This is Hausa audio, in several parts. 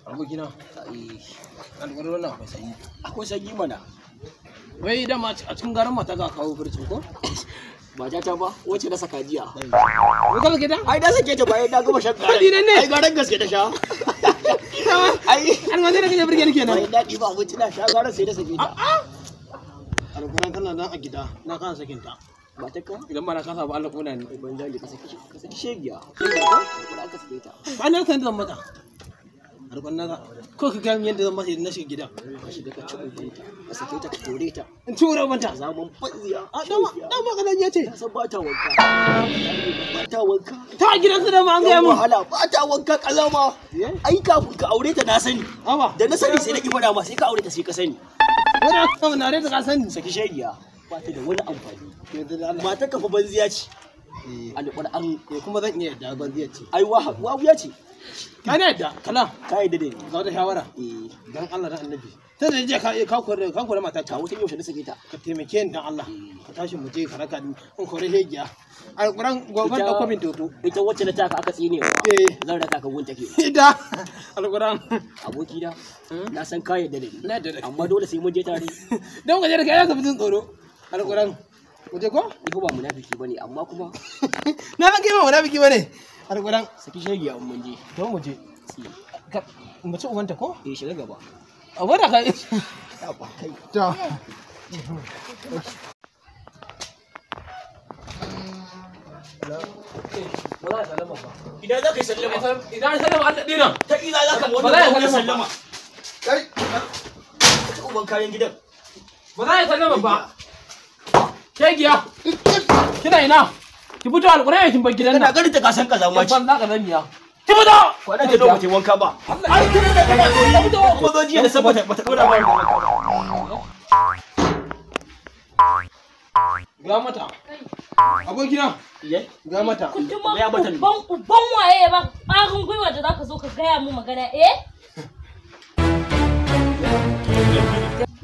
Abokina. Alƙwarar wannan akwai sanyi. Akwai sanyi mana. Wai dama a cikin garin mata ka kawo furcin ko? Ba ta ba, wacce na saka jiya. Wai ka sake ta? Ai na sake ta bayan na gama shan garan. Kadi ne? Ai garan gaske ta sha. Ai An wani da kake burge ni kenan. bayan daɗi ba abinci na sha garan sai na sake ta. Alƙwarar tana nan a gida, na kasa sakin ta. Ba ta ka? Idan ba na kasa ba Allah kona ni. Ban zali ka saki ka saki shegiya. Shegiya ko? Alƙur'an ka sake ta. Ba na san da zan mata. Alƙwarar na ko ka gaya min yadda zan mata idan na shiga gidan. Ka shiga ka ci ubanta, ka sake ta ka kore ta. In ci wurin manta. Zaman banziya. A dama dama kadan ya ce. Na san ba ta wanka. Ba ta wanka. Ta gidan su da ma an gaya mun. Wahala ba ta wanka kazama. Ai kafin ka aure ta na sani. Aba. Da na sani sai na ki faɗa ma sai ka aure ta sai ka sani. Wani aka na rai ta ka sani. Saki shegiya ba ta da wani amfani. Yanzu da Allah. Matar ka fa banziya ce. Eh, Alƙur'an kuma zan iya yadda ban zai ce. ai wahuya ce. Ka ne yadda kala Ka yi da ni. ga wata shawara. Eh, Dan Allah dan Annabi. Sai da jiya ka ka kore ka kore mata ta kawo tun yaushe na sake ta. ka taimake ni dan Allah. Ka tashi mu je ka raka ni in kore hegiya. Alƙur'an goban Ita- da kwabin toto. Ita wacce na taka aka tsine wa. Eh. Zan raka ka gun take. Ida alƙur'an. Aboki na, na san ka yarda da ni. Na yarda da kai. Amma dole sai mun je tare. Dan ka je da kai za ka fi jin tsoro. Alƙur'an. Mu je ko? Ni fa ba munafiki bane amma kuma Na san kai ba munafiki bane. Alƙur'an. saki shegiya in mun je. To mu je. Ka mu ci ubanta ko? Eh, shiga gaba. A gwada ka. Ya ba kai. To. Idan za ka yi sallama. Idan an sallama an daɗe nan. Ta ina za ka Ba za a yi sallama ba. Kai. Ka ci uban kayan gidan. Ba za a yi sallama ba. Kegiya. Kina ina? Ki fito alƙur'ani kin bar gidan Kana nan. ganin ta kasan kazama ce. Ban za ka zaniya. Ki fito! Kwanan ta lokacin wanka ba. Ai tun da kana zo kuma zo jiya da saboda bata dora ba. Ga mata. Abokina. Iye. Ga mata. Kuntuma Gaya mata ne. uban uban waye ya ba ƙwarin gwiwa da zaka zo ka gaya mu magana eh?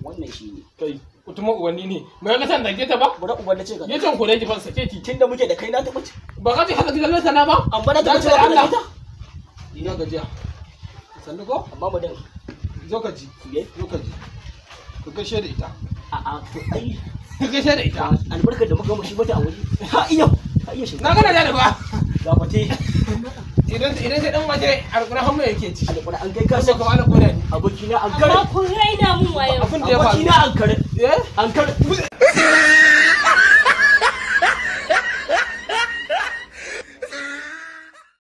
Wannan shi ne. Kai, kutuma uwanni ne. Mai ka san dage ta ba? Bari uban na ce ka. Ya can kore ki fan sake ki. Tun da muke da kai na taɓa ci. Ba ka ce ka saki zallar sana ba? Amma na taɓa Na cewa ce ka Allah. da ita. Ina gajiya. Sannu ko? Amma madan. Zo ka ji. Iye. Zo ka ji. Ka gaishe da ita. A'a to ai Ka gaishe da ita. albarkar da muka gama shi mata a waje. Ha iya. Ha iya shiga. Na gana da ba. Ga fate. Idan idan sai dan waje alƙur'an hannu yake ci. Alƙur'an kai ka Ka san kuma ana kona ni. abokina an kare. Amma kun raina mun wayo. Abin da ya faru. Abokina an kare. Eh? An kare.